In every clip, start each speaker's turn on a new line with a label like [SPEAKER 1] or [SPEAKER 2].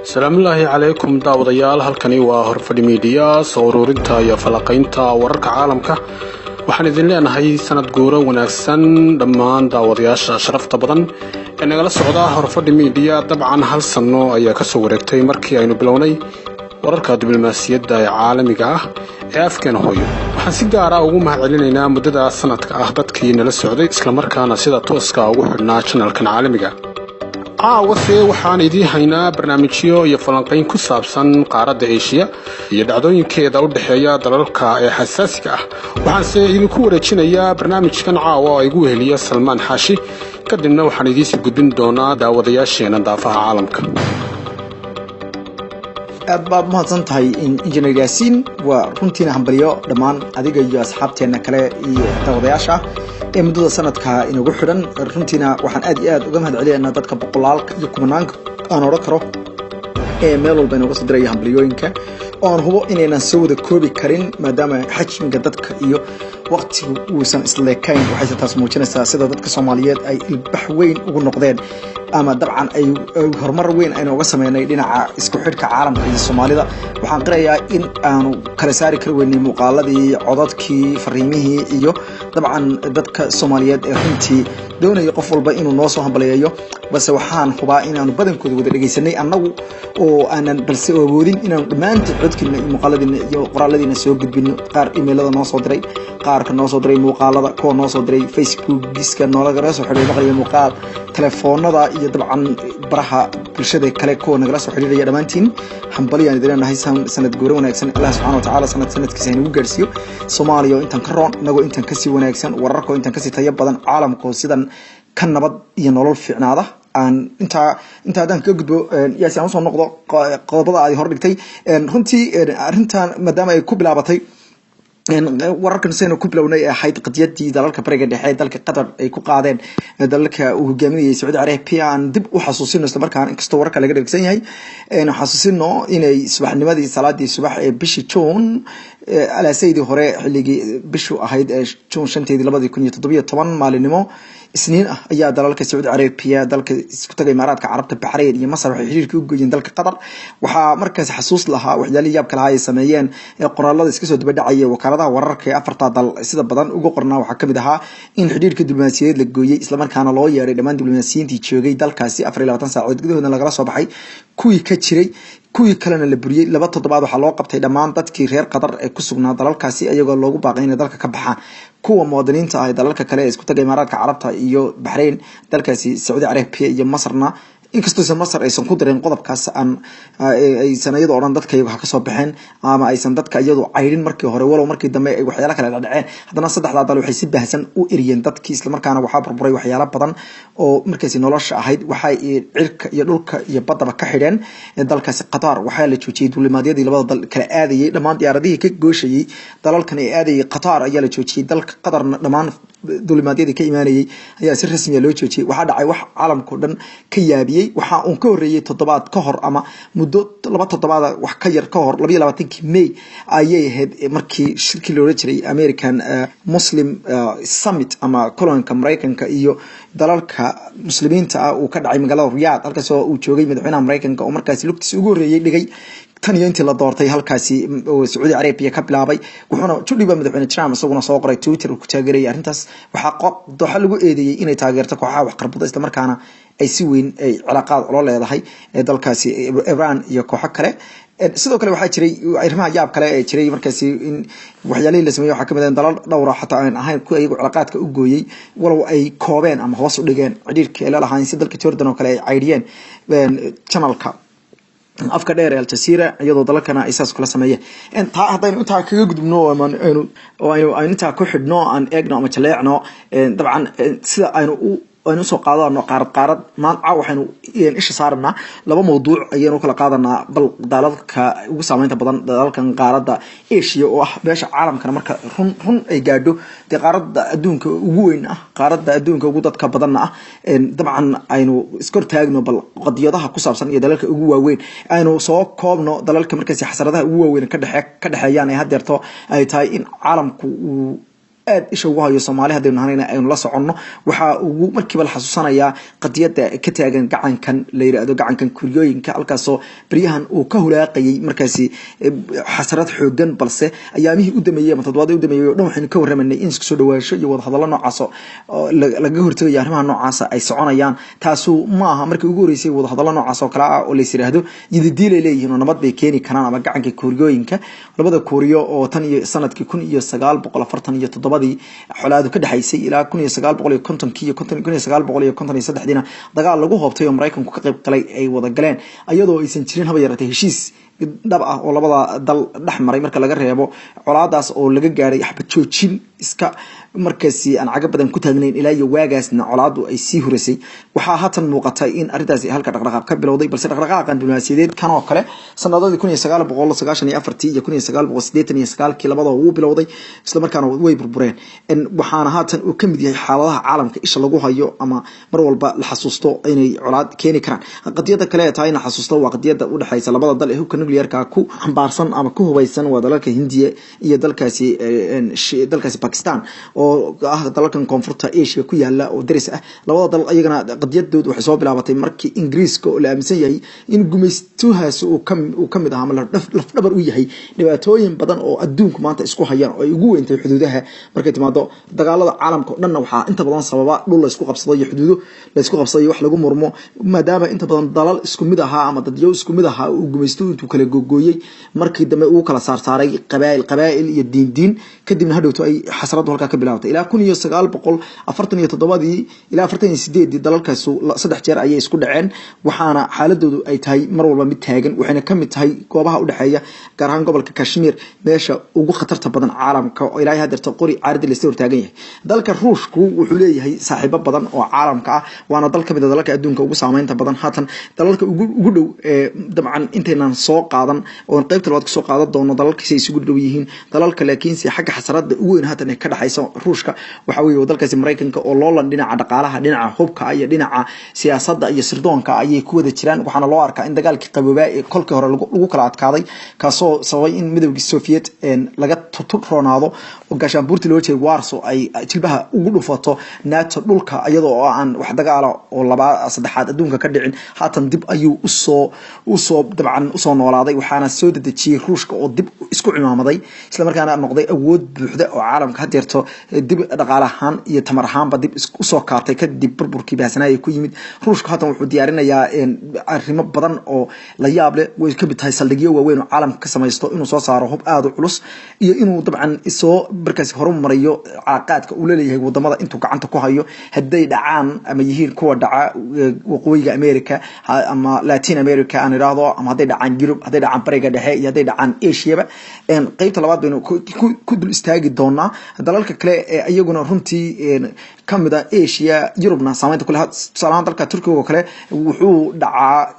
[SPEAKER 1] Salaamullaahi calaykum daawadayaal, halkani waa Horfadhi Media, soo ururinta iyo falaqaynta wararka caalamka. Waxaan idin leenahay sanad guuro wanaagsan dhammaan daawadayaasha sharafta badan ee nagala socda Horfadhi Media. Dabcan hal sano ayaa kasoo wareegtay markii aynu bilownay wararka diblomaasiyadda ee caalamiga ah ee afkeena hooyo. Waxaan si gaara ugu mahad celinaynaa muddada sanadka ah dadkii nala socday, islamarkaana sida tooska ugu xidhnaa channelkan caalamiga. Caawase waxaan idiin haynaa barnaamijyo iyo falanqayn ku saabsan qaaradda Eeshiya iyo dhacdooyinkeeda u dhexeeya dalalka ee xasaasiga ah. Waxaanse idinku wareejinayaa barnaamijkan caawa oo igu weheliya Salmaan Xaashi, kadibna waxaan idiinsii gudbin doonaa daawadayaasheena daafaha caalamka.
[SPEAKER 2] Aad baad mahadsan tahay, Injineer Yaasiin. Waa runtiina hambalyo dhammaan adiga iyo asxaabteenna kale iyo daawadayaasha ee muddada sanadka inagu xidhan. Runtiina waxaan aad iyo aad uga mahad celinaynaa dadka boqolaalka iyo kumanaanka aan odhan karo ee meel walba inooga soo diraya hambalyooyinka, oo aan hubo inaynan soo wada koobi karin maadaama xajmiga dadka iyo waqtigu uusan isleekayn. Waxayse taas muujinaysaa sida dadka Soomaaliyeed ay ilbax weyn ugu noqdeen, ama dabcan ay horumar weyn aynu uga sameynay dhinaca isku xidhka caalamka iyo Soomaalida. Waxaan qirayaa in aanu kala saari kari weynay muuqaaladii, codadkii, fariimihii iyo dabcan dadka Soomaaliyeed ee runtii doonaya qof walba inuu noo soo hambaliyeeyo, balse waxaan hubaa inaanu badankooda wada dhegeysanay annagu oo aanan balse awoodin inaanu dhammaantood codkiina iyo muuqaaladiina iyo qoraaladiina soo gudbino. Qaar emailada noo soo diray, qaarka noo soo diray muuqaalada, kuwa noo soo diray Facebookiska, noolagala soo xidhiiray maqliga muuqaal, telefoonada iyo dabcan baraha bulshada kale kuwa nagala soo xidhiiraya, dhammaantiin hambalyaan idin leenahay. Sanad guuro wanaagsan. Allah subxana wa tacaala sanad sanadkiisa haynagu gaarsiiyo, Soomaaliya oo intan ka roon, inagoo intan kasii wanaagsan, wararka oo intan kasii tayo badan, caalamka oo sidan ka nabad iyo nolol fiicnaada. Aan intaa haddaan kaga gudbo, Yaasi, aan usoo noqdo qodobada aad hor dhigtay. Runtii arrintan maadaama ay ku bilaabatay wararkan saynu ku bilownay ee ahayd qadiyadii dalalka Bariga Dhexe, dalka Qatar ay ku qaadeen dalalka uu hogaaminayay Sacuudi Carabiya, aan dib u xasuusino, isla markaan inkastoo wararka laga dhegsan yahay aynu xasuusino inay subaxnimadii salaadii subax ee bishii June, alaasaydii hore, xilligii bishu ahayd ee June 5-teedii 2017, maalinimo Isniin ah, ayaa dalalka Sacuudi Carabiya, dalka Isku Taga Imaaraadka Carabta, Baxrayn iyo Masar waxay xiriirka u gooyeen dalka Qatar. Waxaa markaas xasuus lahaa waxyaalihii yaabka lahaa ay sameeyeen ee qoraalada iska soo daba dhacaya wakaaladaha wararka ee afartaa dal sida badan ugu qornaa. Waxaa kamid ahaa in xiriirka diblomaasiyadeed la gooyey, islamarkaana loo yeedhay dhammaan diblomaasiyiintii joogay dalkaasi, 24 saacadood gudahoodna lagala soo baxay kuwii ka jiray, kuwii kalena la buriyey. 2 toddobaad waxaa loo qabtay dhammaan dadkii reer Qatar ee ku sugnaa dalalkaasi, iyagoo loogu baaqay inay dalka ka baxaan. Kuwa muwaadiniinta ah ee dalalka kale ee Isku Taga Imaaraadka Carabta iyo Baxrayn, dalkaasi Sacuudi Carabiya iyo Masarna, inkastoo Masar aysan ku darin qodobkaas, aan aysan iyadoo odhan dadka iyagu ha kasoo baxeen ama aysan dadka iyadu caydhin markii hore, walow markii dambe ay waxyaalo kale dhaceen, haddana saddexdaa dal waxay si baahsan u eriyeen dadkii, islamarkaana waxaa burburay waxyaalo badan oo markaasi nolosha ahayd. Waxay cirka iyo dhulka iyo baddaba ka xidheen dalkaasi Qatar. Waxaa la joojiyey duulimaadyadii labada dal kala aadayay. Dhammaan diyaaradihii ka gooshayay dalalkan ee aadayay Qatar ayaa la joojiyey. Dalka Qatarna dhammaan duulimaadyadii ka imaanayay ayaa si rasmiya loo joojiyey. Waxaa dhacay wax caalamkao dhan ka yaabiyey. Waxaa uun ka horreeyey toddobaad ka hor ama muddo 2 toddobaada wax ka yar ka hor, 22-kii May ayay ahayd markii shirkii loola jiray American Muslim Summit ama kulanka Maraykanka iyo dalalka Muslimiinta ah uu ka dhacay magaalada Riyaad, halkaas oo uu joogay madaxweynaha Maraykanka oo markaasi lugtiisa ugu horreeyey dhigay tan iyo intii la doortay halkaasi oo Sacuudi Carabiya ka bilaabay. Wuxuuna judhiba madaxweyne Trump isaguna soo qoray Twitter uu ku taageerayay arrintaas. Waxaa Dooxa lagu eedeeyey inay taageerto kooxaha waxqarbuda, islamarkaana ay si weyn ay cilaaqaad ula leedahay dalkaasi Iran iyo kooxo kale. Sidoo kale waxaa jiray arrimaha yaab kale ee jiray markaasi in waxyaalihii la sameeyey waxaa kamid ah dalal dhowra xataa aan ahayn kuwa iyagu cilaaqaadka u gooyey, walow ay koobeen ama hoos u dhigeen xidhiirkii ay la lahaayeen, si dalka Jordan oo kale ay caydhiyeen channelka afka dheer ee Aljazeera, iyadoo dalalkana ay saas kula sameeyeen. Taa haddaynu intaa kaga gudubno aynu oo aynu intaa ku xidhno, aan eegno ama jaleecno dabcan sida aynu usoo qaadano qaarad qaarad. Maanta waxaynu isha saaranaa laba mawduuc ayaynu kala qaadanaa, bal dalalka ugu saameynta badan dalalkan qaaradda Asia oo ah beesha caalamkana marka run ay gaadho dee qaaradda adduunka ugu weyn ah, qaaradda adduunka ugu dadka badanna ah. Dabcan aynu iskor taagno bal qadiyadaha ku saabsan iyo dalalka ugu waaweyn. Aynu soo koobno dalalka markaasi xasaradaha ugu waaweyn ka dhexeeyaan ee haddeerto ay tahay in caalamku uu Aad isha ugu hayo Soomaali haddaynu nahanayna aynu la soconno. Waxaa ugu markiiba la xasuusanayaa qadiyadda ka taagan gacankan la yiraahdo gacankan Kuuriyooyinka, halkaasoo beryahan uu ka hulaaqayay markaasi xasarad xoogan. Balse ayaamihii u dameeyey ama toddobaadii u dameeyey oo dhan waxaynu ka warramanay in isku soo dhawaansho iyo wadahadallo noocaas oo lagaga hortagayo arrimaha noocaasa ay soconayaan. Taasu ma aha markii ugu horreysay wadahadallo noocaas oo kale ah oo lays yiraahdo yididiilay leeyihiin oo nabad bay keeni karaan, ama gacanka Kuuriyooyinka, labada Kuuriyo oo tan iyo sanadkii 1947-dii xolaadu ka dhexaysay ilaa 1950-kii iyo 1953-diina dagaal lagu hoobtay oo Maraykanku ka qayb galay ay wada galeen, iyadoo aysan jirin haba yaratay heshiis dhab ah oo labada dal dhex maray, marka laga reebo colaadaas oo laga gaaray xabad joojin iska markaasi aan caga badan ku taagnayn. Ilaa iyo waagaasna colaadu ay sii hurisay. Waxaa haatan muuqata in arrintaasi halka dhaqdhaqaaq ka bilowday, balse dhaqdhaqaaqan diblomaasiyadeed kan oo kale sanadadii 1994-tii iyo 1989-kii labadaba wuu bilowday, islamarkaana way burbureen. Waxaana haatan uu kamid yahay xaaladaha caalamka isha lagu hayo ama mar walba la xasuusto inay colaad keeni karaan. Qadiyada kale ee tahay in la xasuusto waa qadiyada udhexeysa labada dal ee hubka nuclearka ku xambaarsan ama ku hubeysan, waa dalalka Hindiya iyo dalkaasi Pakistan oo ah dalalkan koonfurta Asia ku yaala oo daris ah. Labada dal iyagana qadiyadoodu waxay soo bilaabatay markii Ingiriiska, oo la aaminsan yahay in gumaystuhaasi uu kamid ahaa ama lafdhabar u yahay dhibaatooyin badan oo adduunku maanta isku hayaan oo ay ugu weyntahay xuduudaha. Markay timaado dagaalada caalamka oo dhanna waxaa inta badan sababa dhul laysku qabsado iyo xuduudo laysku qabsado iyo wax lagu murmo, maadaama inta badan dalal isku mid ahaa ama dadyo isku mid ahaa uu gumaysto intuu kala googooyey markii dambe uu kala saarsaaray qabaa'il qabaa'il iyo diin diin, kadibna hadhowto ay xasaradu halkaa ka bilaabatay. Ilaa 1947-dii ilaa 48-dii dalalkaasu saddex jeer ayay isku dhaceen, waxaana xaaladoodu ay tahay mar walba mid taagan. Waxayna kamid tahay goobaha udhexeeya, gaar ahaan gobolka Kashmir, meesha ugu khatarta badan caalamka oo ilaa hadeerta qori caaradi laysta hortaagan yahay. Dalka Ruushku wuxuu leeyahay saaxiibo badan oo caalamka ah, waana dal kamid a dalalka adduunka ugu saameynta badan. Haatan dalalka ugu dhow ee dabcan intaynan soo qaadan oon qeybta labaad kusoo qaadan doono dalalkiisa isugu dhow yihiin dalalka, laakiinse xagga xasarada ugu weyn haatan ee ka dhexaysa Ruushka waxa weeye dalkaasi Maraykanka, oo loolan dhinaca dhaqaalaha, dhinaca hubka iyo dhinaca siyaasadda iyo sirdoonka ayay ku wada jiraan. Waxaana loo arkaa in dagaalkii qaboobaa ee kolkii hore lagu kala adkaaday, kaasoo sababay in Midowgii Soviet laga tuturoonaado oo gaashaanbuurtii loo jeeday Warso ay jilbaha ugu dhufato NATO dhulka, iyadoo oo aan wax dagaala oo labaa saddexaad adduunka ka dhicin. Haatan dib ayuu usoo dabcan usoo noolaaday, waxaana soo dedejiyey Ruushka oo dib isku cimaamaday, islamarkaana noqday awood buuxda oo caalamka hadeerto dib dhaqaale ahaan iyo tamar ahaanba dib usoo kaabtay kadib burburkii baahsanaya ku yimid. Ruushka haatan wuxuu diyaarinayaa arrimo badan oo la yaab leh, way kamid tahay saldhigyo waaweyn oo caalamka ka samaysto, inuu soo saaro hub aada u culus iyo inuu dabcan soo markaasi horumariyo calaaqaadka uu laleeyahay wadamada intuu gacanta ku hayo, hadday dhacaan ama yihiin kuwa dhaca waqooyiga America ama Latin America aan idhaahdo, ama hadday dhacaan Yurub, hadday dhacaan Bariga Dhexe iyo hadday dhacaan Asiaba. Qeybta labaad baynu ku dul istaagi doonaa dalalka kale ee iyaguna runtii kamid a Asia, Yurubna saameynta kule. Tusaale ahaan dalka Turkiga oo kale wuxuu dhacaa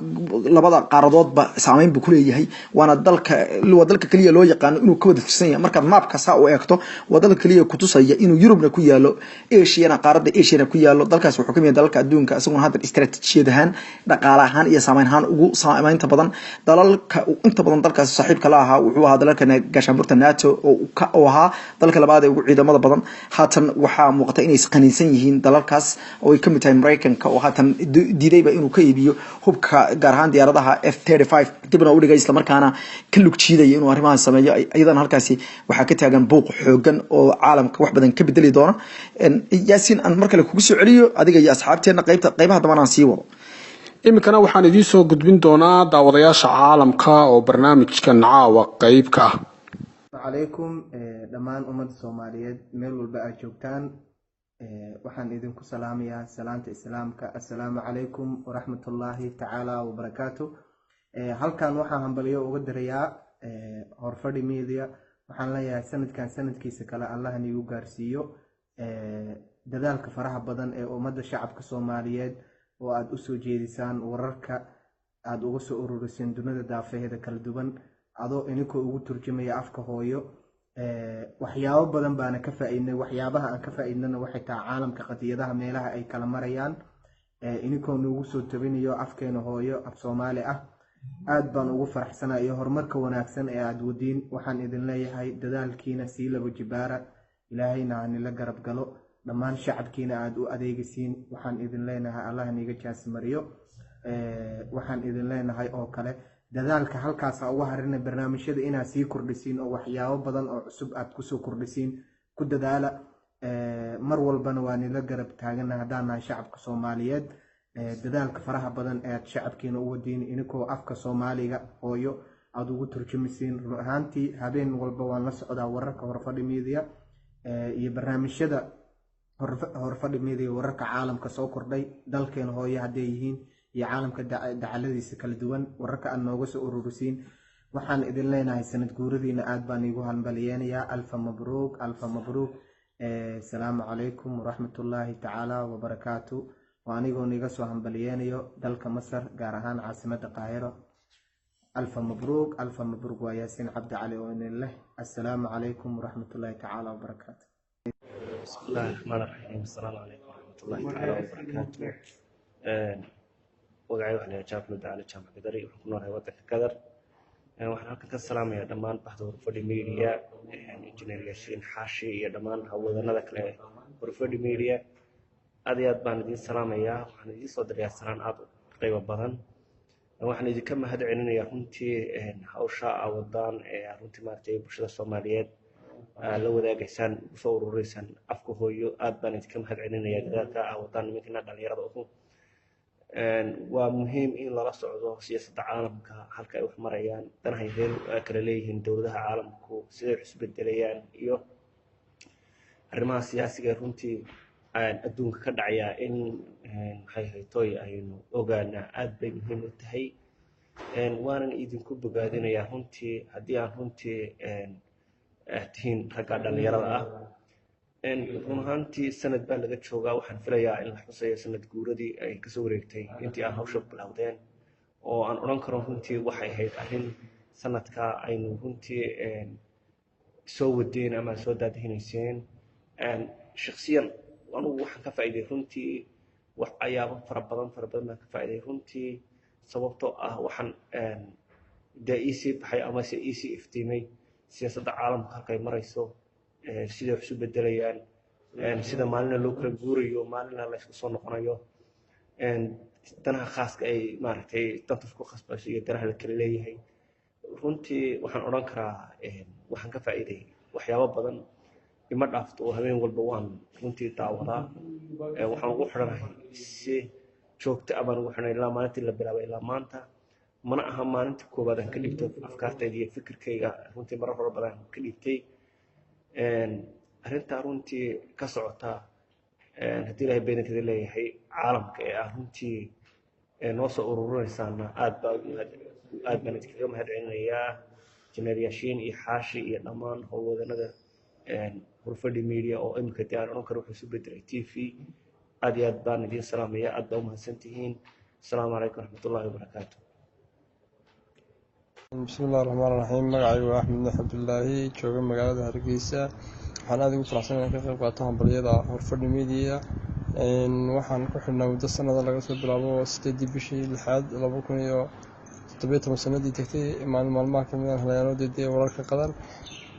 [SPEAKER 2] labada qaaradoodba saameyn buu kuleeyahay, waana dalka waa dalka keliya loo yaqaano inuu ka wada tirsan yahay. Markaad maapka saa u eegto, waa dalka keliya kutusaya inuu Yurubna ku yaalo, Asiana, qaaradda Asiana ku yaalo. Dalkaas wuxuu kamid yahay dalalka adduunka isaguna hadda istaraatiijiyad ahaan, dhaqaale ahaan iyo saameyn ahaan ugu saameynta badan. Dalalka inta badan dalkaas saaxiibka la ahaa wuxuu ahaa dalalka gaashaanbuurta NATO oo ahaa dalka labaad ee ugu ciidamada badan. Haatan waxaa muuqata inay isqaniinsan yihiin dalalkaas oo ay kamid tahay Maraykanka, oo haatan diidayba inuu ka iibiyo hubka, gaar ahaan diyaaradaha F-35, dibna u dhigay, islamarkaana ka lug jiidaya inuu arrimahan sameeyo. Iyadana halkaasi waxaa ka taagan buuq xoogan oo caalamka wax badan ka bedeli doona. Yaasiin, aan mar kale kugu soo celiyo adiga iyo asxaabteena qaybta qaybaha dambana aan sii wado.
[SPEAKER 1] Iminkana waxaan idiin soo gudbin doonaa daawadayaasha caalamka oo barnaamijkan caawa qeyb ka ah.
[SPEAKER 3] Calaykum dhammaan ummadda Soomaaliyeed meel walba aad joogtaan, waxaan idinku salaamayaa salaanta Islaamka: assalaamu calaykum waraxmatullaahi tacaala wabarakaatu. Halkan waxaan hambalyo uga dirayaa Horfadhi Media. Waxaan leeyahay sanadkan sanadkiisa kale Allah niigu gaarsiiyo. Dadaalka faraha badan ee ummadda shacabka Soomaaliyeed oo aada usoo jeedisaan, wararka aada uga soo ururiseen dunida daafaheeda kala duwan, adoo ininkoo ugu turjumaya afka hooyo, waxyaabo badan baana ka faa-iidnay. Waxyaabaha aan ka faa-iidnana waxay tahay caalamka qadiyadaha meelaha ay kala marayaan, ininkoo noogu soo tabinayo afkeena hooyo, af Soomaali ah. Aada baan ugu faraxsanaa iyo horumarka wanaagsan ee aada wadiin. Waxaan idin leeyahay dadaalkiina sii laba jibaara. Ilaahayna hanila garab galo. Dhammaan shacabkiina aada u adeegaysiin, waxaan idin leenahay Allah niga jaasmariyo. Waxaan idin leenahay oo kale, dadaalka halkaasa uga harina, barnaamijyada inaad sii kordhisiin oo waxyaabo badan oo cusub aad kusoo kordhisiin ku dadaala. Mar walbana waa nila garab taagana haddaan nahay shacabka Soomaaliyeed. Dadaalka faraha badan ee aad shacabkiina u wadiin, ininkoo afka Soomaaliga hooyo aada ugu turjumisiin. Run ahaantii habeen walba waan la socdaa wararka Horfadhi Media iyo barnaamijyada Horfadhi Media, wararka caalamka soo kordhay, dalkeena hooyo hadday yihiin iyo caalamka dacaladiisa kala duwan, wararka aad nooga soo ururisiin. Waxaan idin leenahay sanad guuradiina aad baan iigu hambaliyeynayaa. Alfa mabruuk, alfa mabruuk. Asalaamu calaykum waraxmatullaahi tacaala wabarakaatu. Waa anigoo niga soo hambaliyeynayo dalka Masar, gaar ahaan caasimadda Qaahiro. Alfa mabruuk, alfa mabruuk. Waa Yaasiin Cabdi Cali oo idin leh assalaamu calaykum waraxmatullaahi tacaala wabarakaatu.
[SPEAKER 4] بسم الله الرحمن الرحيم. السلام عليكم ورحمة الله تعالى وبركاته. Magacay waxaa la yidhaha Jaafar Cali Jaamac Gadari. Waxaan ku noolahay waddanka Qatar. Waxaan halkan ka salaamayaa dhammaan baxda Horfadhi Media, Injineer Yaasiin Xaashi iyo dhammaan howlwadanada kale ee Horfadhi Media. Aad iyo aad baan idiin salaamayaa. Waxaan idiin soo dirayaa salaan aad u qiimo badan. Waxaan idinka mahad celinayaa runtii hawsha aa wadaan ee runtii maaragtay bulshada Soomaaliyeed la wadaagaysaan, usoo urureysaan afka hooyo. Aad baan idinka mahad celinayaa dadaalka aa wadaan nimankina dhalinyarada uhu. Waa muhiim in lala socdo siyaasadda caalamka, halka ay wax marayaan, danahay reer kala leeyihiin dowladaha caalamku, siday wax isbedelayaan iyo arrimaha siyaasiga ee runtii adduunka ka dhacaya in maxay haytoy aynu ogaanaa aad bay muhiim u tahay. Waanan idinku bogaadinayaa runtii haddii aan runtii tihiin ragga dhalinyarada ah. Run ahaantii sanad baa laga joogaa. Waxaan filayaa in la xusayo sanad guuradii ay kasoo wareegtay intii aan hawsha bilowdeen, oo aan odhan karo runtii waxay ahayd arrin sanadka aynu runtii soo wadeen ama soo daadihinayseen. Shakhsiyan anugu waxaan ka faa'iiday runtii wax ayaabo fara badan, fara badan baan ka faa'iiday runtii, sababtoo ah waxaan dee iisii baxay amase iisii iftiimay siyaasadda caalamka halkay marayso, siday wax isu bedelayaan, sida maalina loo kala guurayo, maalina la isku soo noqonayo, danaha khaaska ay maaragtay danta isku khasbayso iyo danaha la kala leeyahay. Runtii waxaan odhan karaa waxaan ka faa'iiday waxyaabo badan. Ima dhaafto oo habeen walba waan runtii daawadaa. Waxaan ugu xidhanahay si joogto ah baan ugu xidhanay ilaa maalintii la bilaabay ilaa maanta. Mana aha maalintii koowaad aan ka dhiibto afkaartayda iyo fikirkayga. Runtii marar hore badan ka dhiibtay arrintaa runtii ka socota, haddii Ilaahay beeninkeeda leeyahay, caalamka ee ah runtii noo soo ururinaysaana. Aad baan idinkaga mahad celinayaa, Injineer Yaashiin iyo Xaashi iyo dhammaan howlwadanada Horfadhi Media, oo imika dee aan odhan karo wuxuu isu bedelay TV. Aad iyo aad baan idiin salaamaya. Aad baa umahadsan tihiin. Asalaamu calaykum waraxmatullahi wabarakaatu.
[SPEAKER 5] Bismi illahi raxmaan raxiim. Magacaygu waa Axmed Nuux Cabdulaahi, jooga magaalada Hargeysa. Waxaan aada ugu faraxsan inaan ka qayb qaato hambalyada Horfadhi Media. Waxaan ku xidhnaa muddo sanada, laga soo bilaabo 8-dii bishii lixaad 2017, sanadii tagtay. Maalin maalmaha kamid aan helayaano dee wararka Qatar.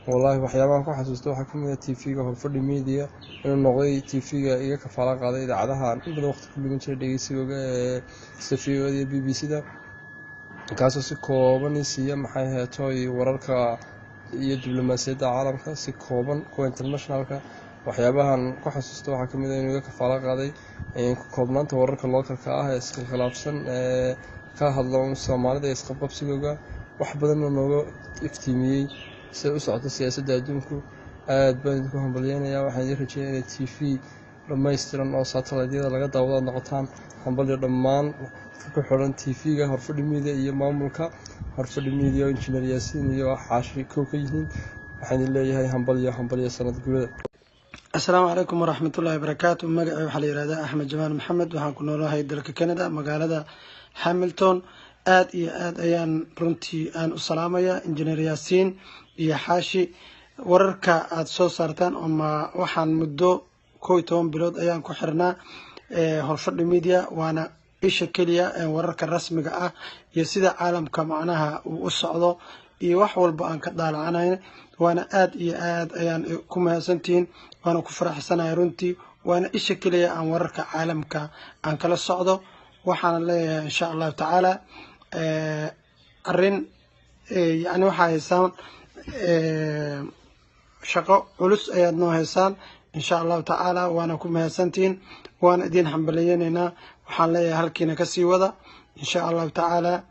[SPEAKER 5] Wallaahi waxyaabahan ku xasuusta waxaa kamid ah TV-ga Horfadhi Media inuu noqday TV-ga iga kafaala qaaday idaacadaha aan in badan waqti ku lumin jiray dhegeysigooga ee sida VOA-da iyo BBC-da, kaasoo si kooban ii siiya maxay heetoy wararka iyo diblomaasiyadda caalamka si kooban, kuwa internationalka. Waxyaabahan ku xasuusta waxaa kamid ah inuu iga kafaalo qaaday ku koobnaanta wararka localka ah ee iskhilkhilaafsan ee ka hadla un Soomaalida iyo isqabqabsigooga, wax badanna nooga iftiimiyey siday u socoto siyaasadda adduunku. Aad baan idinku hambalyeynayaa. Waxaan idiin rajeynaya inay TV dhammaystiran oo satellite-yada laga daawado aad noqotaan. Hambalyo dhammaan dadka ku xidhan TV-ga Horfadhi Media iyo maamulka Horfadhi Media oo Injineer Yaasiin iyo Xaashi kow ka yihiin. Waxaan idin leeyahay hambalyo, hambalyo sanad guurada.
[SPEAKER 6] Asalaamu calaykum waraxmatullahi wabarakaatu. Magacay waxaa la yihahdaa Axmed Jamaal Maxamed. Waxaan ku noolahay dalka Canada, magaalada Hamilton. Aad iyo aad ayaan runtii aan u salaamaya Injineer Yaasiin iyo Xaashi. Wararka aada soo saartaan ama waxaan muddo 11 bilood ayaan ku xirnaa Horfadhi Media, waana isha keliya ee wararka rasmiga ah iyo sida caalamka macnaha uu u socdo. Iyo wax walba aan ka daalacanayna, waana aad iyo aad ayaan ku mahadsantihiin, waana ku faraxsanahay runtii. Waana isha keliya aan wararka caalamka aan kala socdo. Waxaana leeyahay, insha Allahu tacaala, arrin yani waxaa haysaan shaqo culus ayaad noo haysaan, insha Allahu tacaala. Waana ku mahadsantihiin, waana idin hambaliyeyneynaa. Waxaan leeyahay, halkiina kasii wada, insha Allahu tacaala.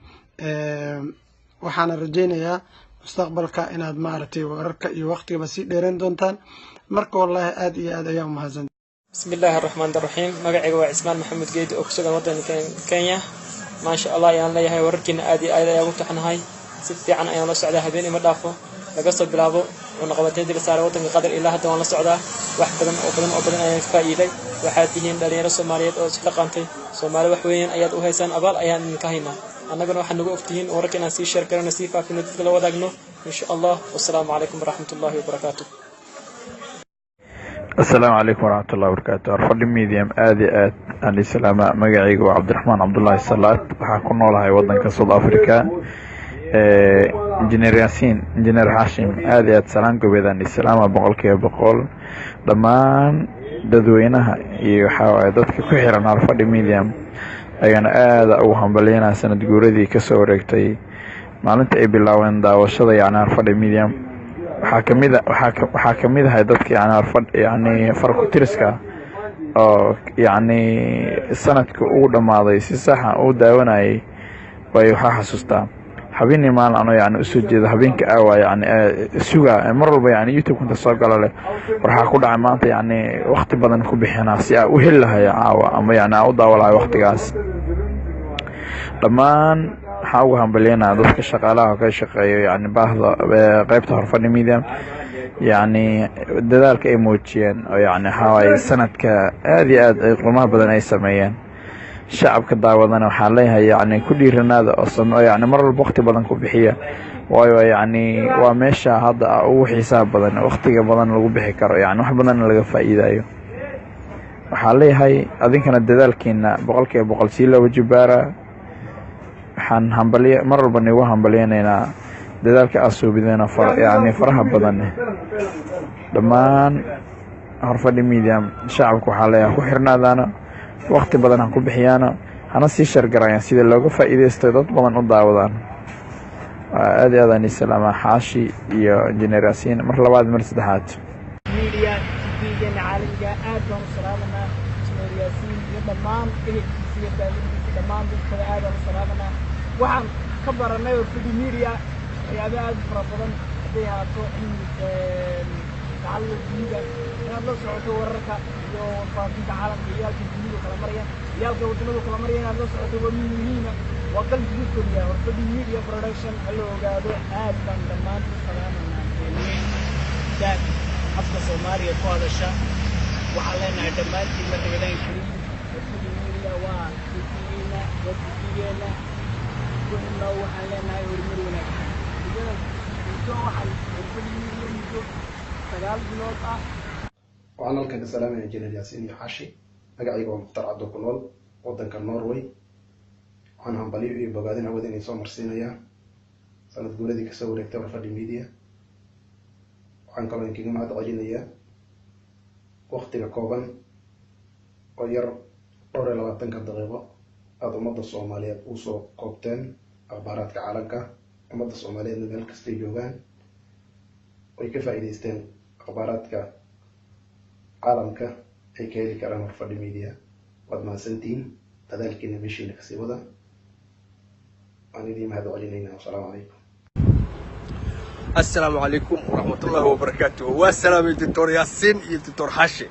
[SPEAKER 6] Waxaana rajeynayaa mustaqbalka inaad maaragtay wararka iyo waqtigaba sii dheereyn doontaan. Marka wallahi aad iyo aad ayaa umahadsan.
[SPEAKER 7] Bismi illaahi araxmaan iraxiim. Magacayga waa Cismaan Maxamuud Geedi oo kusugan waddanka Kenya. Maasha Allah ayaan leeyahay. Wararkiina aad iyo aad ayaan ugu taxnahay, si fiican ayaan la socdaa, habeen ima dhaafo. Laga soo bilaabo cunaqabateyntii la saaray waddanka Qatar ilaa hadda waan la socdaa. Wax badan oo badan oo badan ayaan ka faa'iiday. Waxaad tihiin dhalinyaro Soomaaliyeed oo isxilqaantay. Soomaali wax weyn ayaad u haysaan, abaal ayaan idinka haynaa. Annaguna waxaad nagu ogtihiin wararka inaan sii share garano, sii faafino, dadka la wadaagno, insha Allah. Wasalaamu calaykum waraxmatullahi wabarakaatu.
[SPEAKER 8] Asalaamu calaykum waraxmatullahi wabarakaatu. Horfadhi Media, aad iyo aad aan islaama. Magacayga waa Cabdiraxmaan Cabdullaahi Salaad, waxaan ku noolahay wadanka South Africa. Injineer Yaasiin, Injineer Xaashim, aad iyo aad salaan gobeed aan islaama, 100%. Dhammaan dadweynaha iyo waxaa waaye dadka ku xiran Horfadhi Media ayaana aada ugu hambalyeynaya sanad guuradii kasoo wareegtay maalinta ay bilaabeen daawashada yacni Horfadhi Media. Waxaa kamid a waxaa kamid ahay dadka yani horfadh yani farkutiriska oo yacni sanadka uu dhammaaday si saxa uu daawanayay. Waayo, waxaa xasuustaa habeenii maalin anoo yani usoo jeeda habeenka aawa yani suga mar walba yani YouTube inta soo galo leh, waxaa ku dhacay maanta, yani waqti badan ku bixinaa si aa u heli lahay caawa ama yani aa u daawo lahay waqtigaas. Dhammaan waxaan uga hambalyeynaya dadka shaqaalaha ka shaqeeyo yani baahda qeybta Horfadhi Media, yacni dadaalka ay muujiyeen oo yani waxaa waaye sanadka aad iyo aad ay qiimaha badan ay sameeyeen. Shacabka daawadana waxaan leeyahay, yacni ku dhiiranaada oo same yani mar walba waqti badan ku bixiya, waayo yacni waa meesha hadda ugu xiisaha badan, waqtiga badan lagu bixi karo, yani wax badanna laga faa'iidayo. Waxaan leeyahay, adinkana dadaalkiina 100% sii looba jibaara. Waxaan hambalye mar walba nigu hambalyeynaynaa dadaalka aad suubideen yani faraha badan. Dhammaan Horfadhi Media shacabka waxaa leeyahay, ku xirnaadaana, waqti badan ha ku bixiyaana, hana sii share garayaan sida looga faa'iidaysto, dad badan u daawadaan. Aad iyo aad aan islaama, Xaashi iyo Injineer Yaasiin, mar labaad, mar saddexaad.
[SPEAKER 9] Media TV-geena caalamiga aad baan u salaamanaa. Injineer Yaasiin iyo dhammaan ehelkiisa iyo faamiligiisa, dhammaan dadkada aad baan u salaamanaa. Waxaan ka baranay Horfadhi Media waxyaabo aad u fara badan, hadday ahaato cilmi tacalluq dunida, inaad la socoto wararka iyo warfaafinta caalamka iyo halka dunidu kala maraya iyo halka wadamadu kala maraya inaad la socoto waa muhiima, waa qalbigu koriya. Horfadhi Media Production ha la ogaado. Aad baan dhammaan u salaamanaa beelweyn daad afka Soomaaliya ku hadasha. Waxaan leenahay dhammaantiin la Ramadaan Kariim. Horfadhi Media waa TV-geena, waa TV-geena ku xidhnaa. Waxaan leenahay horumar wanaagsan. Muddada muddo waxaan Horfadhi Media muddo 9 bilood ah.
[SPEAKER 10] Waxaan halkan ka salaamaya Injineer Yaasiin iyo Xaashi. Magacayga waa Mukhtaar Cabdo, ku nool waddanka Norway. Waxaan hambalyo iyo bogaadin hawada inay soo marsiinayaa sanad guuradii kasoo wareegtay Horfadhi Media. Waxaan kaloo idinkaga mahad celinayaa waktiga kooban oo yar, dhowr iyo labaatanka daqiiqo, aada ummadda Soomaaliyeed usoo koobteen akhbaaraadka caalamka. Ummadda Soomaaliyeedna meel kastay joogaan ay ka faa'iidaysteen akhbaaraadka caalamka ay ka heli karaan Horfadhi Media. Waad mahadsantihiin, dadaalkiina meeshiina kasii wada. Waan idiin mahad celinaynaa. Wasalaamu calaykum.
[SPEAKER 11] Asalaamu calaykum waraxmatullaahi wabarakaatuh. Waa salaamay Doctor Yaasiin iyo Doctor Xaashi,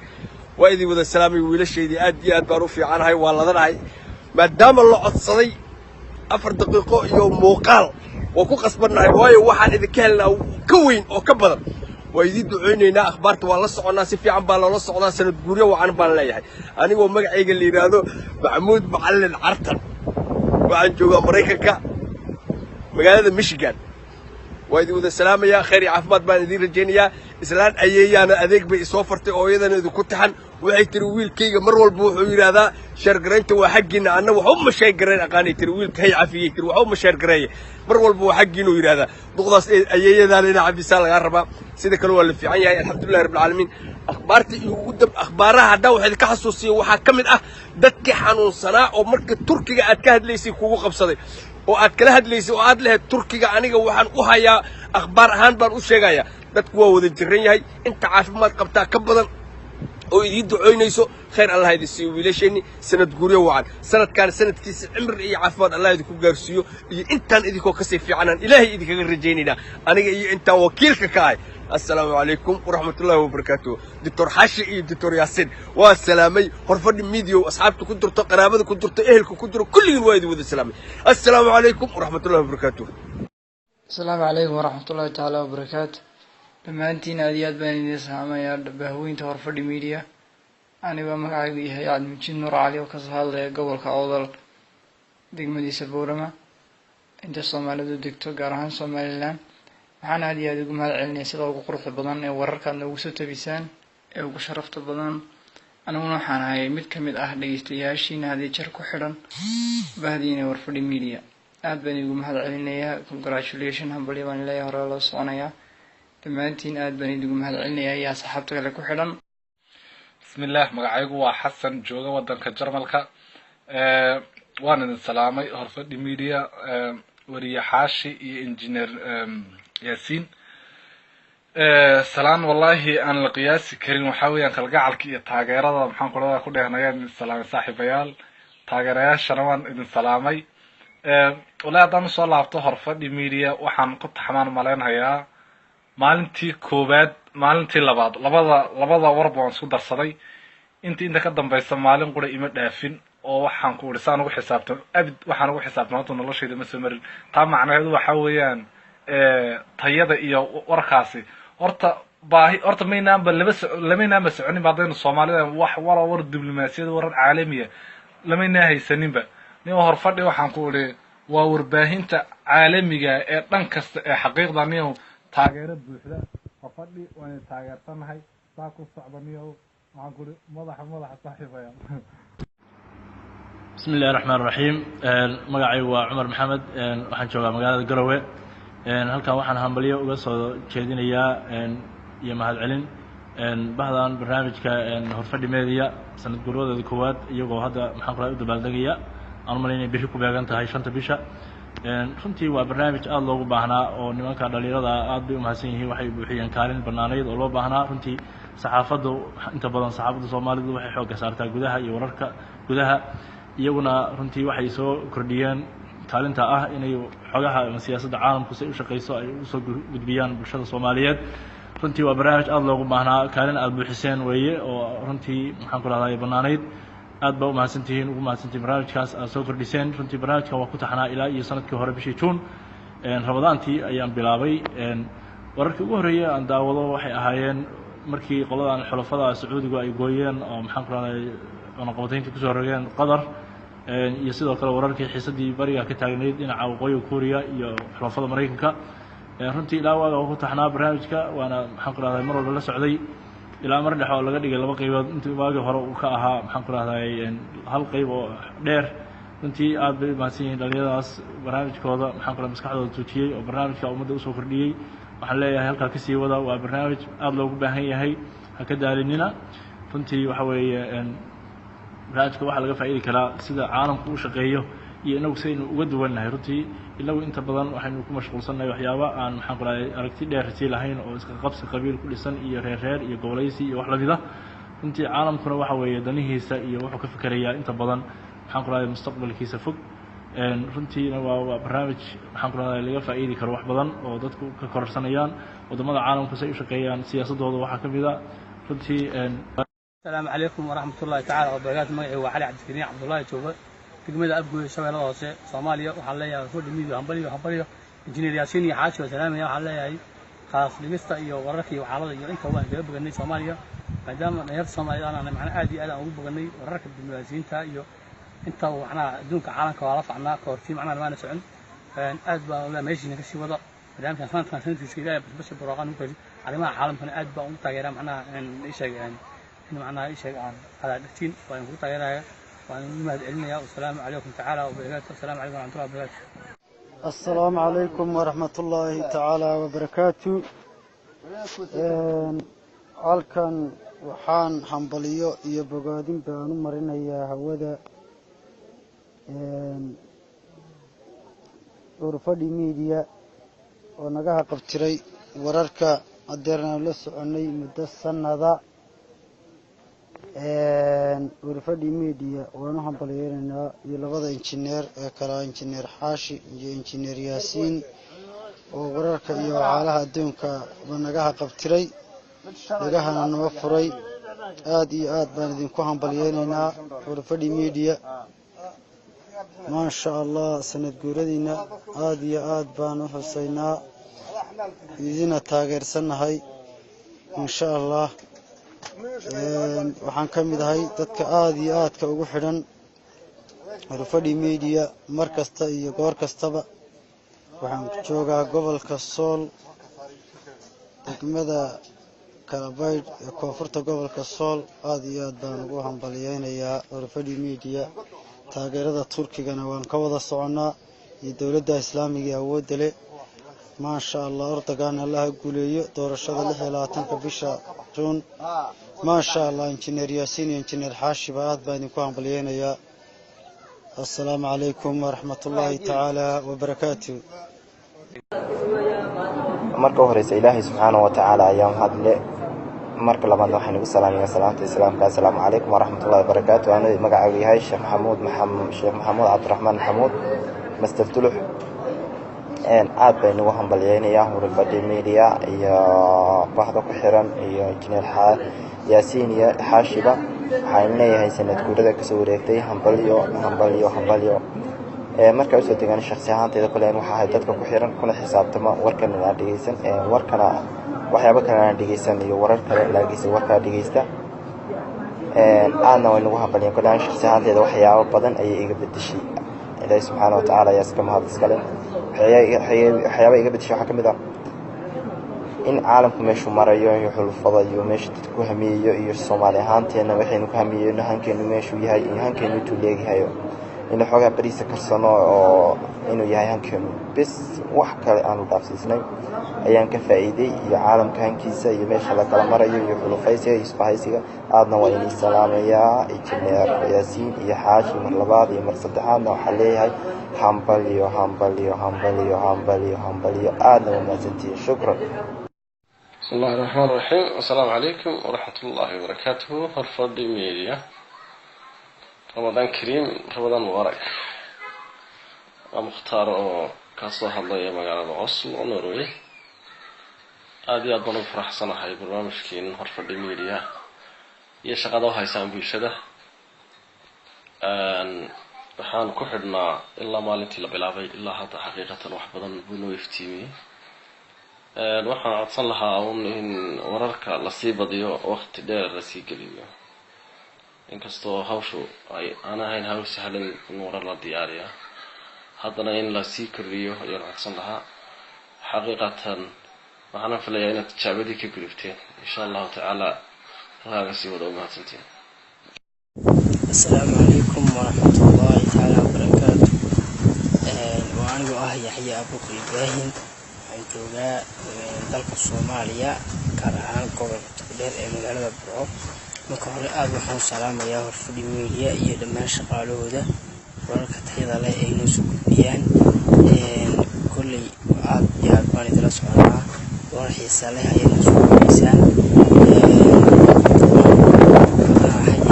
[SPEAKER 11] waa idin wada salaamay wiilashaydii. Aad iyo aad baan u fiicanahay, waa ladanahay. Maadaama la codsaday 4 daqiiqo iyo muuqaal, waa ku qasbannahay, waayo waxaan idinka helnaa ka weyn oo ka badan. Waa idiin ducaynaynaa. Akhbaarta waa la soconnaa, si fiican baa loola socdaa. Sanad guuryo wacan baan leeyahay. Anigoo magacayga la yidhaahdo Maxamuud Macallin Cartan, waxaan joogaa Maraykanka, magaalada Michigan. Waa idin wada salaamayaa, khayr iyo caafimaad baan idiin rajaynayaa. Islaan ayeeyaana adeeg bay isoo fartay oo iyadana idinku taxan. Waxay tiri wiilkayga mar walba wuxuu yidhaahdaa share garaynta waa xaggiina, anna waxba ma share garayn aqaanay tiri. Wiilka hay cafiyey tiri, waxba ma share gareeye, mar walba waa xaggiinuu yidhaahdaa. Duqdaas ayeeyadaana inaa cafisaa lagaa rabaa. Sida kale waa la fiican yahay, alxamdulillahi rabbil caalamiin. Akhbaarta iyo ugu dab akhbaaraha haddaa waxaa idinka xasuusiya, waxaa ka mid ah dadkii xanuunsanaa oo marka Turkiga aad ka hadlaysay kugu qabsaday oo aad kala hadlaysay oo aad lahayd Turkiga aniga waxaan u hayaa akhbaar ahaan baan u sheegayaa. Dadku waa wada jiran yahay, inta caafimaad qabtaa ka badan oo idiin ducoynayso. Khayr Allah idin siiyo wiilasheenni. Sanad guryo wacan, sanadkaan sanadkiisa cimri iyo caafimaad Allah idinku gaarsiiyo, iyo intaan idinkoo kasii fiicanaan Ilaahay idinkaga rajaynaynaa, aniga iyo intaan wakiilka ka ahay. Assalaamu calaykum waraxmatullaahi wabarakaatuh. Doctor Xashi iyo Doctor Yaasiin waa salaamay. Horfadhi Media asxaabta ku jirto, qaraabada ku jirto, ehelka ku jiro, kulligiin waa idin wada salaamay. Assalaamu calaykum waraxmatullahi wabarakaatuh.
[SPEAKER 12] Asalaamu calaykum waraxmatullaahi tacaala wabarakaatu. Dhammaantiin aad iyo aad baan idiin salaamayaa, bahweynta Horfadhi Media. Anigoo magacaygu yahay Cabdimajiid Nuur Cali oo kasoo hadlaya gobolka Awdal, degmadiisa Boorama, inta Soomaalidu degto, gaar ahaan Somaliland. Waxaan aad iyo aad ugu mahad celinaya sida ugu quruxda badan ee wararkaad noogu soo tabisaan ee ugu sharafta badan. Aniguna waxaan ahay mid ka mid ah dhegeystayaashiina had iyo jeer ku xidhan bahdiina Warfadhi Media. Aad baan idigu mahad celinayaa. Congratulation, hambalyo baan leeyahay, hore loo soconayaa. Dhammaantiin aad baan idigu mahad celinayaa iyo asxaabta kale ku xidhan.
[SPEAKER 13] Bismillaah, magacaygu waa Xasan, jooga wadanka Jarmalka. Waan idin salaamay Horfadhi Media, weriye Xaashi iyo Engineer Yaasiin. Salaan wallahi aan la qiyaasi karin, waxaa weeyaan kalgacalka iyo taageerada maxaan kulada ku dhehnayaan idin salaamay. Saaxiibayaal, taageerayaashana waan idin salaamay. Wallahi haddaan usoo laabto Horfadhi Media, waxaan ku taxmaan malaynhayaa maalintii koowaad, maalintii labaad, labada warba waan isku darsaday. Intii inta ka dambaysa maalin qura ima dhaafin oo waxaan ku uri saan ugu xisaabtan abid waxaan ugu xisaabtan horta noloshayda ma soo marin. Taa macnaheedu waxaa weeyaan tayada iyo warkaasi horta baahi horta maynaanba laba so lamaynaanba soconinba. Haddaynu Soomaalida wax wara war diblomaasiyad, warar caalamiya lamaynaa haysaninba. Nin Horfadhi waxaan ku idhi waa warbaahinta caalamiga ee dhan kasta ee xaqiiqda. Niyow, taageero buuxda Horfadhi waynu taageersanahay, saa ku socda. Niyow, waxaan ku idhi madaxa madaxa, saaxiibayaal.
[SPEAKER 14] Bismi illahi raxmaan raxiim. Magacaygu waa Cumar Maxamed, waxaan joogaa magaalada Garowe. Halkan waxaan hambalyo uga soo jeedinayaa iyo mahadcelin bahdan barnaamijka Horfadhi Media, sanad guurwadooda koowaad iyagoo hadda maxaan kula u dabaaldegaya. Aan umalay inay bixi ku beegan tahay 5-ta bisha. Runtii waa barnaamij aada loogu baahnaa oo nimanka dhalinyarada aad bay umahadsan yihiin, waxay buuxiyeen kaalin banaaneyd oo loo baahnaa. Runtii saxaafaddu, inta badan saxaafadda Soomaalidu waxay xoogga saartaa gudaha iyo wararka gudaha. Iyaguna runtii waxay soo kordhiyeen kaalinta ah inay xogaha ama siyaasadda caalamku si ay u shaqeyso ay usoo gudbiyaan bulshada Soomaaliyeed. Runtii waa barnaamij aada loogu baahnaa, kaalin aada buuxiseen weeye oo runtii maxaan ku rahday banaaneyd. Aad baa umahadsantihiin, ugu mahadsantihiin barnaamijkaas aad soo kordhiseen. Runtii barnaamijkan waa ku taxnaa ilaa iyo sanadkii hore bishii Juun, Ramadaantii ayaan bilaabay. Wararkii ugu horreeyey aan daawado waxay ahaayeen markii qoladan xulafada Sacuudigu ay gooyeen oo maxaan ku rahday cunaqabataynta kusoo rogeen Qatar, iyo sidoo kale wararkii xiisadii bariga ka taagnayd dhinaca waqooyiga Kuuriya iyo xulafada Maraykanka. Runtii ilaa waaga ku taxnaa barnaamijka, waana maxaan ku rahday mar walba la socday, ilaa mar dhexe oo laga dhigay laba qaybood, intii waagii hore uu ka ahaa maxaan ku rahday hal qayb oo dheer. Runtii aad bay u mahadsan yihiin dhalinyaradaas barnaamijkooda maxaan ku rahay maskaxdooda tuujiyey oo barnaamijka ummadda usoo kordhiyey. Waxaan leeyahay halkaa kasii wada, waa barnaamij aada loogu baahan yahay, ha ka daalinina. Runtii waxa weeye barnaamijka waxaa laga faa'idi karaa sida caalamku u shaqeeyo iyo inagu sidaynu uga duwannahay. Runtii inagu inta badan waxaynu ku mashquulsannahay waxyaaba aan maxaan ku rahay aragti dheer sii lahayn oo iska qabsi qabiil ku dhisan iyo reer reer iyo gobolaysi iyo wax lamid ah. Runtii caalamkuna waxa weeye danihiisa iyo wuxuu ka fikerayaa inta badan maxaan ku rahay mustaqbalkiisa fog. Runtiina waa barnaamij maxaan ku rahday laga faa'iidi karo wax badan oo dadku ka kororsanayaan waddamada caalamku say u shaqeeyaan siyaasadooda waxaa ka mid a runtii.
[SPEAKER 15] Asalaamu calaykum waraxmatullaahi tacaala wabarakaatu. Magacii waa Cali Cabdikariin Cabdullaahi, jooga degmada Afgooye, Shabeellada Hoose, Soomaaliya. Waxaan leeyahay Horfadhi Media hambaliyo, hambaliyo. Injineer Yaasiin iyo Xaashi waa salaamaya. Waxaan leeyahay khaas dhigista iyo wararka iyo waxaalada iyo inta waan kaga boganay Soomaaliya, maadaama dhalinyarta Soomaaliyeed aan macnaha aad iyo aad aan ugu boganay wararka diblomaasiyiinta iyo inta macnaha adduunka caalamka waa la facnaa ka hortii macnaha maana socon. Aad baan leeyahay meeshiina kasii wada barnaamijkan sanadkan sanadkiisa. Ilaahay basbasha barwaaqan ugu kaasi. Arrimaha caalamkana aad baan ugu taageeraa macnaha ii sheeg. In macnaha ii sheeg aan qadaadhigtiin waa idinku taageeraya, waan idin mahad celinaya. Wasalaamu calaykum tacaala wabarakaatu. Asalaamu calaykum waraxmatullahi wabarakaatu.
[SPEAKER 16] Asalaamu calaykum waraxmat ullaahi tacaala wabarakaatu. Halkan waxaan hambaliyo iyo bogaadin baan u marinayaa hawada Horfadhi Media oo naga haqabtiray wararka hadeerna la soconay muddo sanada. Horfadhi Media waan u hambaliyeynaynaa iyo labada injineer ee kala, Injineer Xaashi iyo Injineer Yaasiin, oo wararka iyo wacaalaha adduunka ba naga haqabtiray, dhagahana noo furay. Aada iyo aad baan idinku hambalyeynaynaa, Horfadhi Media. Maasha Allah, sanad guuradiina aada iyo aad baan u xusaynaa, idina taageersannahay insha Allah. Waxaan ka mid ahay dadka aada iyo aadka ugu xidhan Horfadhi Media mar kasta iyo goor kastaba. Waxaan joogaa gobolka Sool, degmada Kalabaydh ee koonfurta gobolka Sool. Aada iyo aad baan ugu hambaliyeynayaa Horfadhi Media. Taageerada Turkigana waan ka wada soconnaa iyo dowladda islaamiga ee awoodda leh. Maasha Allah, Erdogan Allaha guuleeyo doorashada 26-ka bisha Juun. Maasha Allah, Injineer Yaasiin iyo Injineer Xaashiba aad baan idinku hambalyeynayaa. Assalaamu calaykum waraxmatullaahi tacaala wabarakaatu.
[SPEAKER 17] Marka u horeysa Ilaahay subxaana wa tacaala ayaa mahadle. Marka labaadna waxaan igu salaamayaa salaamta islaamka: assalaamu calaykum waraxmatullahi wabarakaatu. Anuu magacaagu yahay Sheekh Maxamuud Cabdiraxmaan Maxamuud Master Tulux, aad bay nagu hambalyeynayaa Horfadhi Media iyo bahda ku xiran iyo Injineer Yaasiin iyo Xaashiba. Waxaan leeyahay sanad guurada kasoo wareegtay hambalyo, hambalyo, hambalyo. Markaa usoo degaan shaksi ahaanteyda, kole waxa ahay dadka ku xiran kuna xisaabtama warkan aan dhegeysan, warkana waxyaabo kale aan dhegeysan iyo warar kale, laakiinse warkaa dhegeysta aadna way nagu hambaliyeen. Kole aan shaksi ahaanteyda waxyaabo badan ayay iga bedeshay. Ilaahi subxaana wa tacaala ayaa iska mahad iskale. Waxyaaba iga bedeshay waxaa ka mid ah in caalamku meeshuu marayo iyo xulufada iyo meesha dadku ku hamiyeyo iyo Soomaali ahaanteena waxaynu ku hamiyeyno, hankeenu meeshuu yahay iyo hankeenu intuu leegyahayo, in xoogaa bariisa karsano oo inuu yahay hankeenu bis, wax kale aanu dhaafsiisnay ayaan ka faa'iiday, iyo caalamka hankiisa iyo meesha la kala marayo iyo xulufaysiga iyo isbahaysiga. Aadna waa inii salaamayaa, Injineer Yaasiin iyo Xaashi. Mar labaad iyo mar saddexaadna waxaa leeyahay hambalyo, hambalyo, hambalyo, hambalyo, hambalyo. Aadna waa mahadsantihiin, shukran.
[SPEAKER 18] بسم الله الرحمن الرحيم. السلام عليكم ورحمة الله وبركاته. Horfadhi Media، رمضان كريم، رمضان مبارك. Waa Mukhtaar oo kasoo hadlaya magaalada Oslo, Norway. Aada iyo aad baan ugu faraxsanahay barnaamijkiin Horfadhi Media iyo shaqada u haysaan bulshada. Waxaan ku xidhnaa ilaa maalintii la bilaabay ilaa hadda. Xaqiiqatan wax badan buu noo iftiimiyey. Waxaan codsan lahaa un in wararka lasii badiyo, waqti dheer lasii geliyo, inkastoo hawshu ay aan ahayn hawl sahlan in warar la diyaariya, haddana in lasii kordhiyo ayaan codsan lahaa. Xaqiiqatan waxaana filayaa inaad tijaabadii ka gudubteen, insha Allahu tacaala. Halkaaga sii wada, umahadsantiin.
[SPEAKER 19] Asalaamu calaykum waraxmatullaahi tacaala wabarakaatu. Waa anigoo ah Yaxya Abuukar Ibraahim. Waxaan joogaa dalka Soomaaliya, gaar ahaan gobolka Togdheer ee magaalada Burco. Marka hore aada waxaan u salaamayaa Horfadhi Media iyo dhammaan shaqaalahooda, wararka tayada leh ay noo soo gudbiyaan. Kolley aad iyo aad baan idila soconaa, warar xiisa leh ayay noo soo gudbiysaan.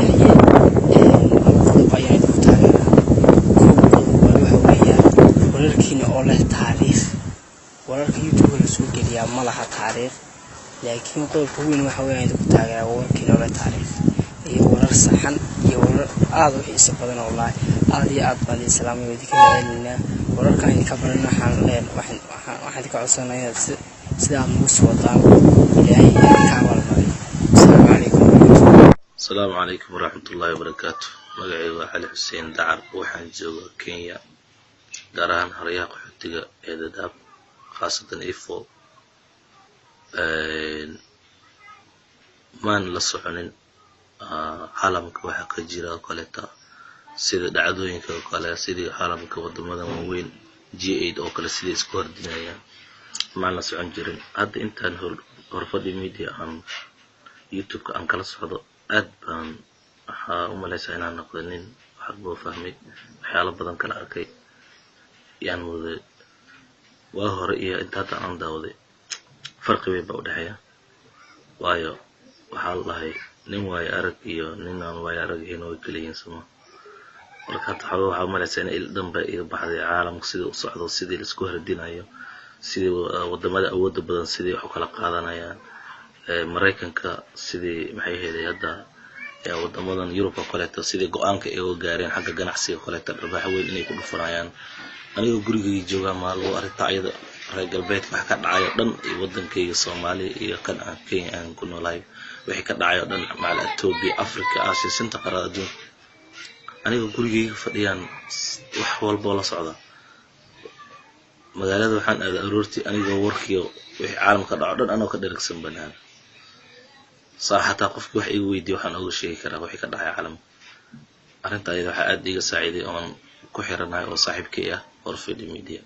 [SPEAKER 19] Yaxye, laba qodob ayaan idinku taageeraa. Kow, qodob koowaad waxa weeyaan wararkiina oo leh taariikh. Wararka YouTube la soo geliyaa ma laha taariikh, laakiin qodobka weyn waxa weeyaan idinku taageeraa wararkiina oo leh taariikh iyo warar saxan iyo warar aada u xiiso badan. Wallaahi aada iyo aad baan idin salaamay oo idinka mahadcelinaa. Wararkaan idinka baran waxaan leen waxaan waxaan idinka codsanaa inaad si sida aad nagu sii wadaan. Ilaahay idinka abaalmariyo. Asalaamu calaykum.
[SPEAKER 20] Asalaamu calaykum waraxmatullaahi wabarakaatu. Magacaygu waa Cali Xuseen Dacar. Waxaan joogaa Kenya, gaar ahaan xeryaha qaxootiga ee Dadaab, khaasatan Ifo. Maan la soconin. Caalamka waxa ka jira oo kaleeta, sida dhacdooyinka oo kale, sidii caalamka wadamadan waaweyn G8 oo kale sidai isku hordinayaan, maan la socon jirin. Hadda intaan Horfadhi Media aan YouTube-ka aan kala socdo, aad baan waxaa u malaysaa inaan noqday nin waxbuu fahmay, waxyaalo badan kala arkay yaan mooday. Waa hore iyo inta hadda aan daawaday farqi weyn baa u dhexeeya, waayo waxaa la dhahay nin waayo arag iyo nin aan waayo arag ahayn way kala yihiin, soma? Marka hadda xoogaa waxaa u malaysaa in il dhan ba iga baxday caalamka sidii u socdo, sidii laisku hardinayo, sidii wadamada awoodda badan sidii wax u kala qaadanayaan, Maraykanka sidii maxay ahayd hadda wadamadan Yurub oo kaleeto sidii go-aanka ay uga gaareen xagga ganacsiga oo kaleeto, dharbaax weyn inay ku dhufanayaan. Anigoo gurigayga joogaa maalmo arrinta ayada reer galbeedka wax ka dhacayo dhan iyo wadankayga Soomaaliya iyo kan aan Kenya aan ku noolahay wixii ka dhacayo dhan, macal Ethiopia, Africa, Asia, shanta qaarad adduunka, anigoo gurigayga fadhiyaan wax walboo la socda. Magaalada waxaan aaday aroortii, anigoo warkiyo wixii caalamka dhaco dhan anoo ka dheragsan banaan saa, xataa qofkii wax iga weydiiya waxaan oga sheegi karaa wixii ka dhacay caalamka. Arrinta ayada waxaa aad iiga saaciiday oon ku xiranahay oo saaxiibkay ah Horfadhi Media.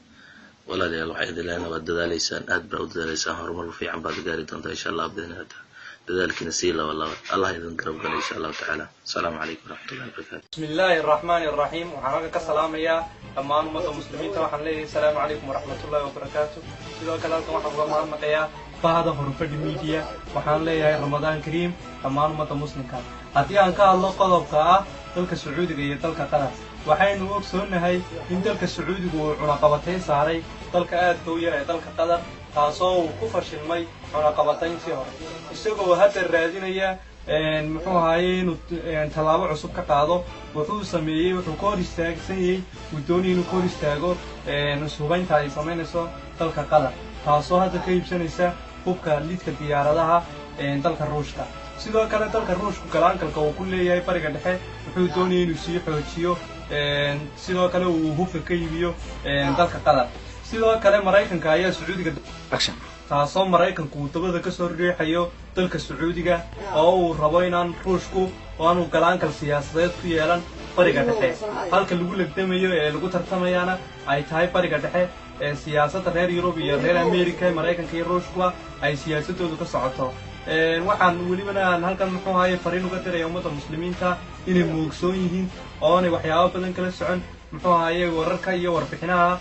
[SPEAKER 20] Walaalayaal, waxaa idin leenahay waad dadaaleysaan, aad baa u dadaaleysaan, horumar fiican baad gaari doontaa insha Allah biidni taala. Dadaalkiina sii laba laba, Allah idin garab gala insha Allahu tacaala. Asalaamu calaykum waraxmatullahi wabarakatu.
[SPEAKER 21] بسم الله الرحمن الرحيم. Waxaan halkan ka salaamayaa dhammaan ummadda muslimiinta. Waxaan leeyahay asalaamu calaykum waraxmatullahi wabarakaatu. Sidoo kale halkan waxaan uga mahadnaqayaa bahda Horufadhi Media. Waxaan leeyahay Ramadaan kariim dhammaan ummadda muslimka. Haddii aan ka hadlo qodobka ah dalka Sacuudiga iyo dalka Qatar, waxaynu ogsoonahay in dalka Sacuudigu uu cunaqabatayn saaray dalka aadka u yar ee dalka Qatar, taasoo uu ku fashilmay cunaqabatayntii hore, isagoo hadda raadinaya muxuu ahaaye inuu tallaabo cusub ka qaado. Wuxuu sameeyey, wuxuu ka hor istaagsan yahay, uu doonayay inuu ka hor istaago ishubaynta ay samaynayso dalka Qatar, taasoo hadda ka iibsanaysa hubka lidka diyaaradaha dalka Ruushka. Sidoo kale dalka Ruushku galaankalka uu ku leeyahay Bariga Dhexe wuxuu doonayay inuu sii xoojiyo, sidoo kale uu hubka ka iibiyo dalka Qatar. Sidoo kale Maraykanka ayaa Sacuudiga, taasoo Maraykanku uu dabada kasoo riixayo dalka Sacuudiga oo uu rabo inaan Ruushku oo aanu galaankal siyaasadeed ku yeelan Bariga Dhexe, halka lagu legdamayo ee lagu tartamayana ay tahay Bariga Dhexe ee siyaasadda reer Yurub iyo reer America, Maraykanka iyo Ruushkuba ay siyaasadoodu ka socoto. Waxaan welibana aan halkan muxuu ahaye fariin uga diraya ummadda muslimiinta inay moogsoon yihiin oonay waxyaabo badan kala socon muxuu ahaye wararka iyo warbixinaha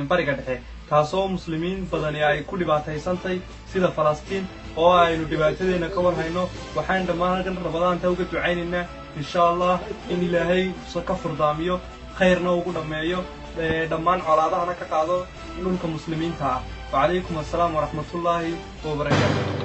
[SPEAKER 21] Bariga Dhexe, taasoo muslimiin badani ay ku dhibaataysantay sida Falastiin oo aynu dhibaatadeena ka warhayno. Waxaan dhammaan halkan Ramadaanta uga ducaynaynaa insha Allah in Ilaahay ka furdaamiyo, khayrna ugu dhammeeyo, dhammaan colaadahana ka qaado dhulka muslimiinta ah. Wacalaykum assalaam waraxmatullaahi wabarakaatu.